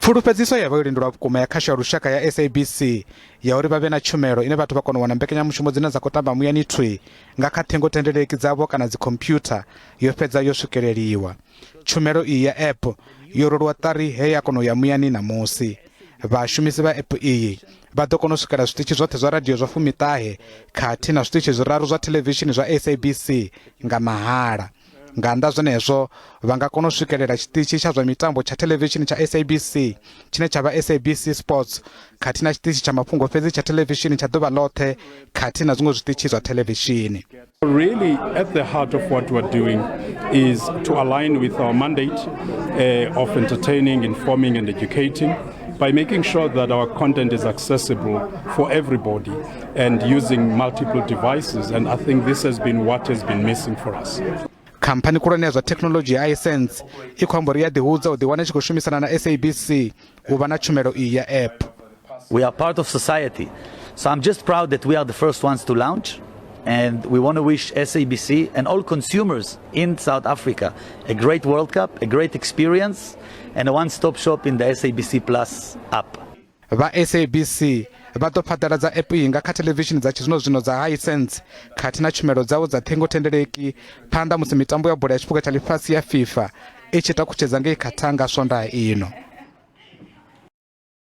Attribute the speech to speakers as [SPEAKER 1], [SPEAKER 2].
[SPEAKER 1] Pfulufhedziso ya vha yo lindelwa vhukuma ya khasho ya lushaka ya SABC ya uri vha vhe na tshumelo ine vhathu vha kona u wana mbekanyamushumo dzine dza khou tamba muyani thwi nga kha ṱhingothendeleki dzavho kana dzikhomphyutha yo fhedza yo swikeleliwa. Tshumelo iyi ya app yo rwelwa ṱari he ya kona u ya muyani ṋamusi. Vhashumisi vha app iyi vha ḓo kona u swikela zwiṱitshi zwoṱhe zwa radio zwa fumiṱahe khathihi na zwiṱitshi zwiraru zwa thelevishini zwa SABC nga mahala. Nga nnḓa zwenezwo, vha nga kona u swikelela tshiṱitshi tsha zwa mitambo tsha thelevishini tsha SABC tshine tsha vha SABC Sports khathihi na tshiṱitshi tsha mafhungo fhedzi tsha thelevishini tsha ḓuvha ḽoṱhe khathihi na zwiṅwe zwiṱitshi zwa thelevishini.
[SPEAKER 2] Really, at the heart of what we're doing is to align with our mandate of entertaining, informing, and educating by making sure that our content is accessible for everybody and using multiple devices. And I think this has been what has been missing for us.
[SPEAKER 1] Khamphani khulwane ya zwa thekhinoḽodzhi ya iSense i khou amba uri ya ḓihudza u ḓiwana i tshi khou shumisana na SABC u vha na tshumelo iyi ya app.
[SPEAKER 3] We are part of society. So I'm just proud that we are the first ones to launch. And we want to wish SABC and all consumers in South Africa a great World Cup, a great experience, and a one stop shop in the SABC Plus app.
[SPEAKER 1] Vha SABC vha ḓo phaḓaladza app iyi nga kha thelevishini dza tshizwinozwino dza Hisense khathihi na tshumelo dzavho dza ṱhingothendeleki phanḓa musi mitambo ya bola ya tshiphuga tsha ḽifhasi ya FIFA i tshi takutshedza ngei Qatar nga Swondaha ino.